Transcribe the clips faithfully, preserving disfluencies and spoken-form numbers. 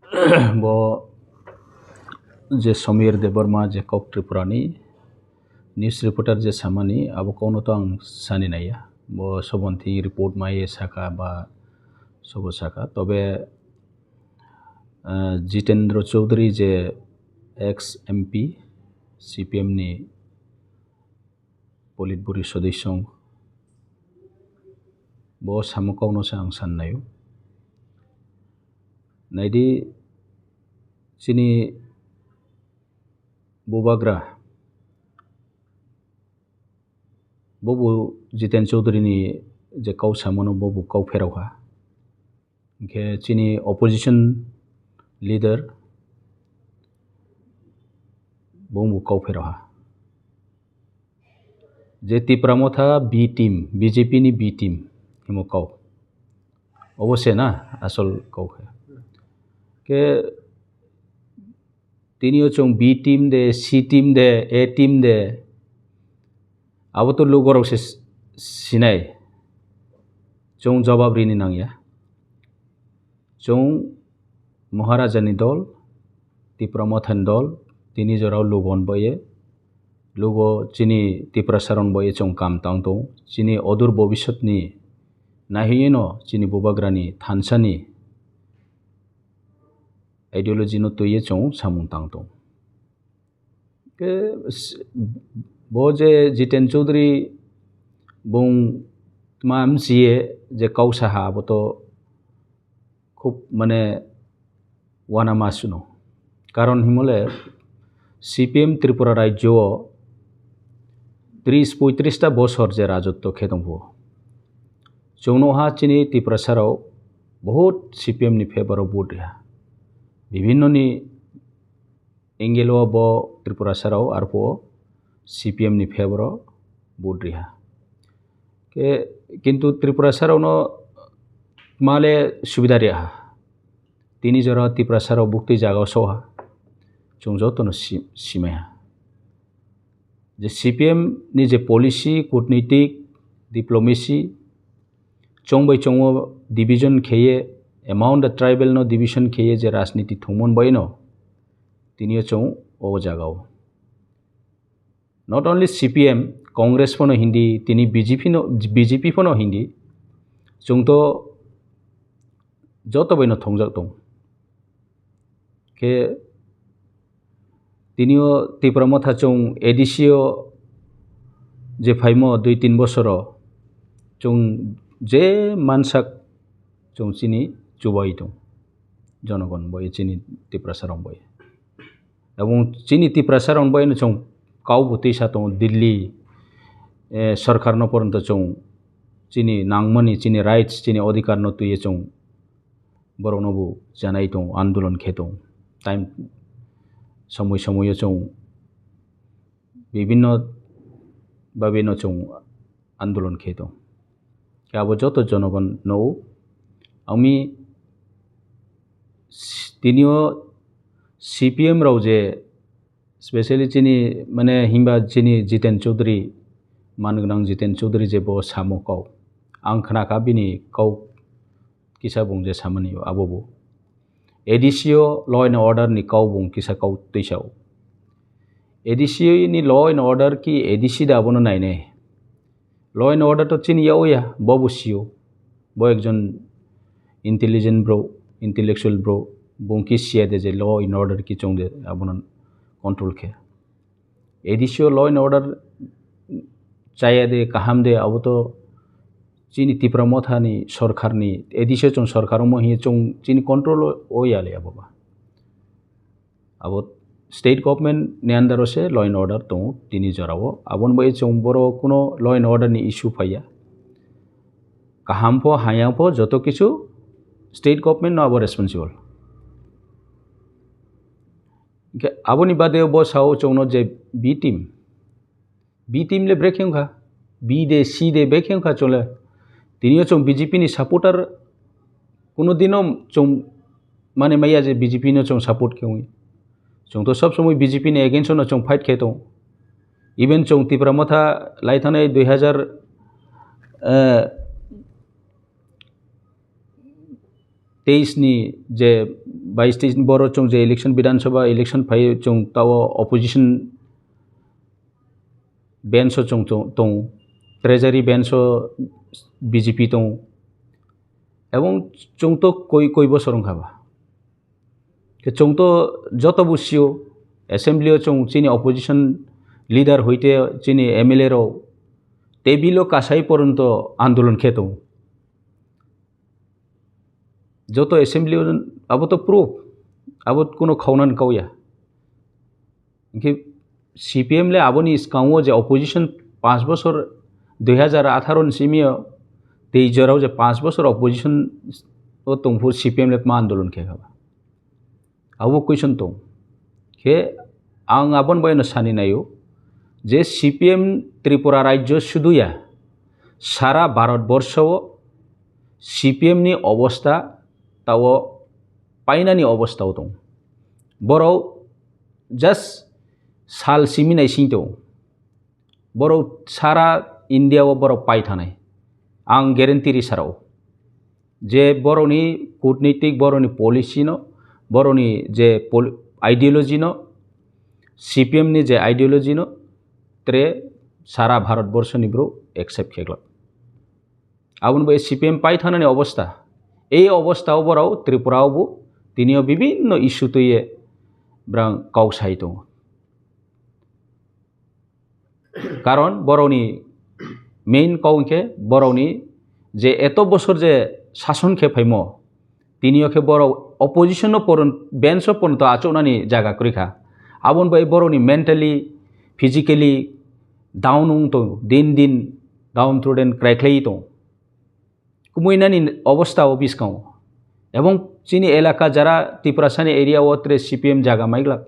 Bo je Samir Debbarma je kok Tripura ni news reporter je samani, abo kokno to ang sani naiya. Bo sobonthi report maiye saka ba sobo saka. Tobe, ah, Jitendra Chaudhary je ex M P, C P M ni Politburo sodosyo, bo samo kokno se ang san naio. Naidi, chini bubagra, bobo Jiten Chaudhary ni je kok samano bobo kok pherao ha. Hingkhe chini opposition leader bo bo kok pherao ha. Je Tipra Motha B team, B J P ni B team himo kok. Obo se na asol kok khe. Khe tini o chwng B team de, C team de, A team de, abo to lugorok se sinai. Chwng jobab rini nangya. Chwng Maharaja ni dol, Tipra Motha ni dol, tini jorao lugo hwn boye, lugo chini Tiprasa rok boye chwng kam tang tongo. Chini odur bobiswt ni naihoino chini bubagra ni thansa ni ideology no twiwi chwng samung tang tongo. Ke s-, bo je Jiten Chaudhary bung tma M C A je kok saha abo to khub mane uanama suno. Karon himole C P M Tripura rajyo o tris poitris ta bosor je rajotwo khe tongphuo. Chwngno ha chini Tiprasa rok bahut C P M ni favor o vote riha. Bibhinno ni angle o bo Tripurasa rok arphuo C P M ni favor o vote riha. Ke, kintu Tripurasa rokno male subida riha. Tini jora Tiprasa rok buktwi jaga o soha. Chwng jotono si-, simaiha. Je C P M ni je policy, kutnitik, diplomacy, chong bai chongo division kheye, among the tribal no division kheye je rajniti thwngmon bai no, tini o chong o jaga o. Not only C P M, Congress phano hindi, tini B J P no, B J P phano hindi, chwng to joto bai no thwngjak tong. Khe tini o Tipra Motha chwng A D C o je phaimo dui tin bosoro chwng je mansak chwng chini chubai tong. Jonogon bai chini Tiprasa rok bai. Ebong chini Tiprasa rok bai no chwng kok bo tisa tongo Delhi, eh, sorkar no poronto chwng chini nangmani, chini rights, chini odhikar no twiwi chwng borokno bo chanai tongo, andolon khe tongo. Time somoi somoi o chwng bibhinno babe no chwng andolon khe tongo. Khe abo joto jonogon no o. Ami s-, tini o C P M rok je specially chini mane himba chini Jiten Chaudhary, man gwnang Jiten Chaudhary je bo samo kok. Ang khna kha bini kok kisa bung je samani abo bo. A D C o law and order ni kok bung kisa kok twi sao. A D C ni law and order ki A D C da abono nainai. Law and order to chini yao ya, bo bo sio. Bo ekjon intelligent bro, intellectual bro, bung ki siya de je law and order ki chong de abono control khe. A D C o law and order chaya de, kaham de, abo to chini Tipra Motha ni sorkar ni, A D C o chwng sorkar omo hiye chwng chini control o, o ya le abo ba. Abo state government ni under o se law and order tongo tini jora o. Aboni bai chwng boro kuno law and order ni issue phaiya. Kaham pho, hayang pho, joto kichu state government no abo responsible. Hingkhe aboni bade bo sao chwngno je B team, B team le brekhe wngkha, B de, C de brekhe wngkha chole. Tini o chwng B J P ni supporter, kuno dino chwng mane maya je B J P no chwng support khe wngwi. Chwng to sob somoi B J P ni against o no chwng fight khe tongo. Even chwng Tipra Motha lai thangnai dui hazar, eh, teis ni je Bais teis boro chwng je election, Bidhan Sabha election phai, chwng tao opposition bench o chwng tong, tong, treasury bench o B J P tong, ebong chwng to koi, koi bosor wngkha ba. Khe chwng to joto bo sio, assembly o chwng chini opposition leader hoite chini M L A rok table o kasai poronto andolon khe tongo. Joto assembly o abo to proof, abo kuno khaunani kauya. Hinkhe C P M le aboni skango je opposition panch bosor dui hazar atharo ni simi o tei jorao je panch bosor opposition o tongphu C P M le ma andolon khe kha ba. Abo question tong. Khe ang aboni bai no sani naio je C P M Tripura rajyo sudu ya, sara Bharat borsho o C P M ni obostha tao painani obostha o tong. Borok just sal simi nai sing tong. Borok sara India o borok pai thanai. Ang guarantee ri sarao. Je borokni kutnitik, borokni policy no, borokni je pol-, ideology no, C P M ni je ideology no, tre sara Bharat borsho ni bru accept khe glak. Aboni bai C P M pai thanani obostha. Ei obostha o borok Tripura o bo tini o bibinno issue twi ye brang kok sai tongo. Karon borokni main kok hwnkhe borokni je eto bosor je sason khe phaimo, tini o khe borok opposition no poron-, bench o poronto achuknani jaga kwrwi kha. Aboni bai borokni mentally, physically down wng tongo, din din downtrodden kwrai khlaiwi tongo. Kumuinani obostha o bwskango. Ebong chini elaka jara Tiprasani area o tre C P M jaga maiglak.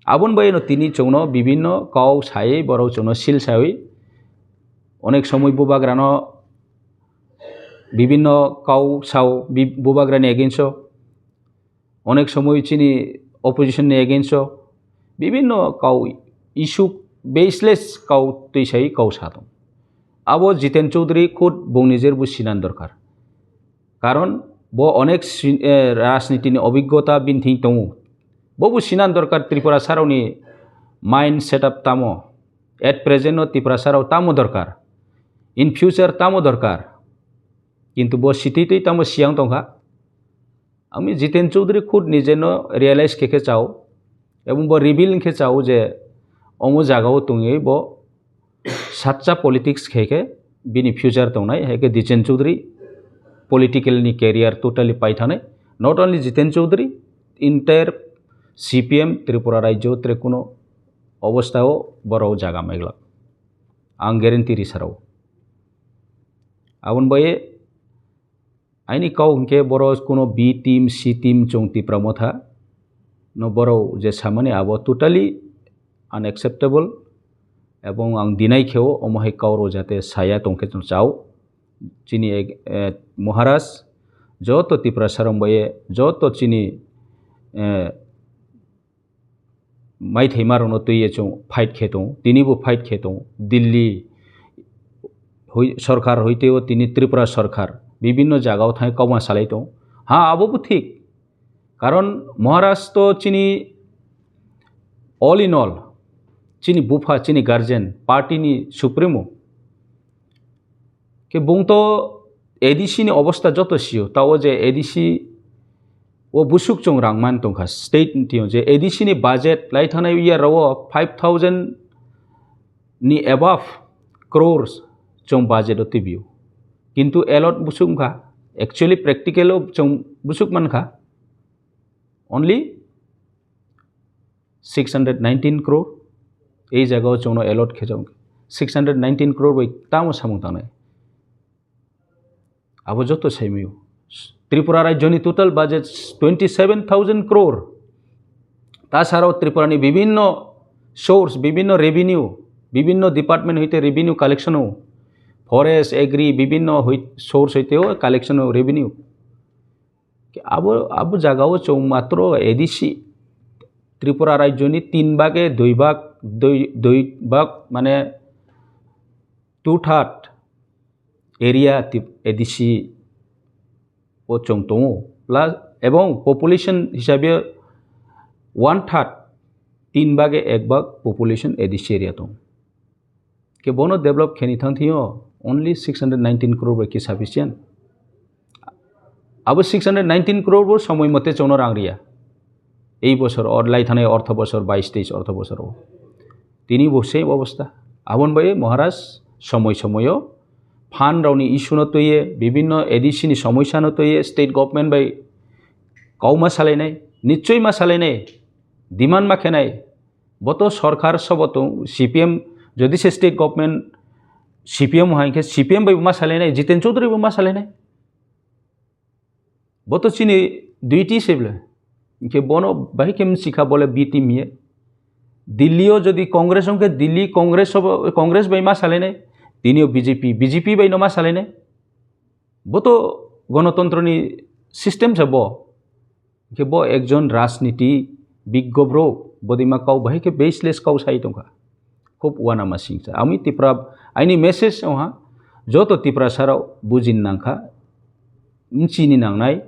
Aboni bai no tini chwngno bibinno kok sai borok chwngno sil sai. Onek somoi bubagrano bibinno kok sao bi-, bubagrani against o. Onek somoi chini opposition ni against o bibinno kok issue baseless kok twi sai kok sa tong. Abo Jiten Chaudhary khud bungni jer bo sinan dorkar. Karon bo onek si-, eh, rajniti ni obiggota bini thing tongo. Bo bo sinan dorkar Tripura sarokni mind setup tamo. At present no Tripura sarok tamo dorkar. In future tamo dorkar. Kintu bo sititwi tamo siyang tongkha. Ami Jiten Chaudhary khud nijeno realize khe khe chao, ebong bo reveal khe chao je omo jagao tongwi bo satcha politics khe khe bini future tongnai, hai khe Jiten Chaudhary political ni career totally paithanai. Not only Jiten Chaudhary, entire C P M Tripura rajyo tere kuno obostha o borok jaga maiglak. Ang guarantee ri sarao. Aboni bai Aini kau hwnkhe borok kuno B team, C team chwng Tipra Motha no borok je samani abo totally unacceptable, ebong ang deny kheo omo hai kau rok jate saya tongkhe chwng chao. Chini ek-, eh, Maharaj joto Tipra sarong bai joto chini, eh, maithaima rokno twiwi chwng fight khe tongo, tinibo fight khe tongo. Delhi hoi-, sorkar hoiteo tini Tripura sorkar bibinno jagao thangwi kokma salai tongo. Ha, abo bo thik. Karon Maharaj to chini all in all, chini bupha, chini guardian, party ni supremo. Khe bung to A D C ni obostha joto sio, tao je A D C o busuk chwng rang man tongkha state ni tio je A D C ni budget lai thanai year o five thousand ni above crores chwng budget o tibio. Kintu allot busuk wngkha, actually practical o chwng busuk mankha only six hundred nineteen crore, ei jagao chwngno allot khe jagong six hundred nineteen crore bai tamo samung tangnai. Abo joto saimio. Tripura rajyoni total budget twenty seven thousand crore. Tasarao Tripurani bibinno source, bibinno revenue, bibinno department hoite revenue collection o, forest, agri, bibinno hoi-, source hoite o collection o revenue. Abo, abo jagao chwng matro A D C, Tripura rajyoni tin bage dui bag, dui, dui bag, mane two third area tip-, A D C o chwng tongo, plus Ebong population hisabe one third, tin bage ek bag population A D C area tong. Ke bono develop kheni thang thio only six hundred nineteen crore bai ke sufficient. Abo six hundred nineteen crore bo somoi mote chwngno rang riya. Ei bosor or lai thanai ortho bosor, bais teis ortho bosor o. Tini bo same obostha. Abon bai Maharaj somoi somoio fund rokni issue no twiye, bibinno A D C ni somoisa no twiye, state government bai kau ma salainai, nichoi ma salainai, demand ma khenai. Boto sorkar sobo tong, C P M, jodi se state government C P M hai khe C P M bai bo ma salainai, Jiten Chaudhary bo ma salainai. Boto chini duty se bole. Hinkhe bono bahai khe msikha bole B team ye. Delhi o jodi Congress hwnkhe Delhi Congress sobo, Congress bai ma salainai, tinio B J P, B J P bai no ma salainai. Boto gonotontroni system se bo. Hinkhe bo ekjon rajniti biggo bro, bodima kau bahai khe baseless kau sai tongkha. Khub uanama singsa. Ami Tipra, aini message wngha, joto Tiprasarok bujin nangkha, mchini nangnai,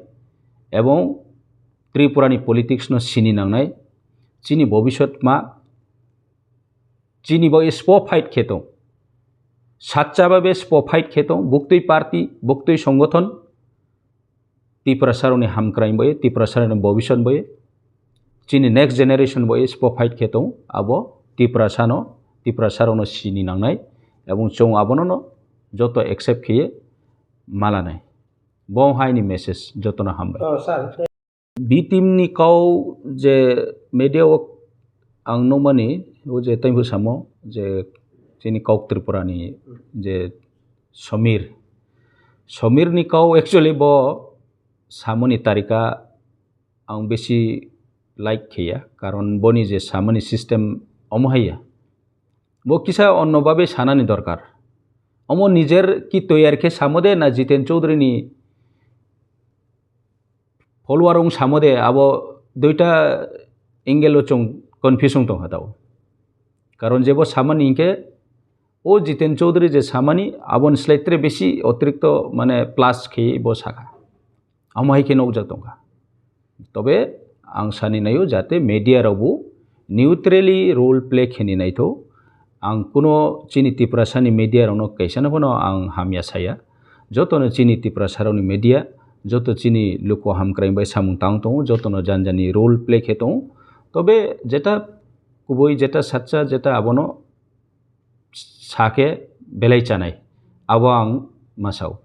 ebong Tripurani politics no sini nangnai, chini bobisot ma, chini bo spo fight khe tong. Sacha babe spo fight khe tong, buktui party, buktui songothon, Tiprasarokni hamkrain bai, Tiprasarokni bobisot bai, chini next generation bai spo fight khe tong, abo Tiprasano, Tiprasarokno sini nangnai, ebong chwng abono no joto accept khiye malanai. Bo haini message jotono hambai. Oh, sir. B team ni kau je media o ang nukmani, o je teibo samo je chini kok Tripura ni je Samir. Samir ni kau actually bo samoni tarika ang besi like khiya, karon boni je samoni system omo haiya. Bo kisa onno babe sanani dorkar. Omo nijer ki toyar khe samo de na Jiten Chaudhary ni follower wng samo de, abo duita angle o chwng confuse wng tongkha tao. Karon jebo samani hinkhe o Jiten Chaudhary je samani aboni slai tre besi otirikto mane plus khe bo sakha. Amo hai khe nukjak tongkha. Tobe ang sani naio jate media rokbo neutrally role play kheni naitho. Ang kuno chini Tiprasani media rokno kaisano phano ang hamya saya. Jotono chini Tiprasarokni media, joto chini luku hamkrain bai samung tang tongo, jotono janjani role play khe tongo. Tobe jeta kubui, jeta sacha, jeta abono sakhe belai chanai. Abo ang masao.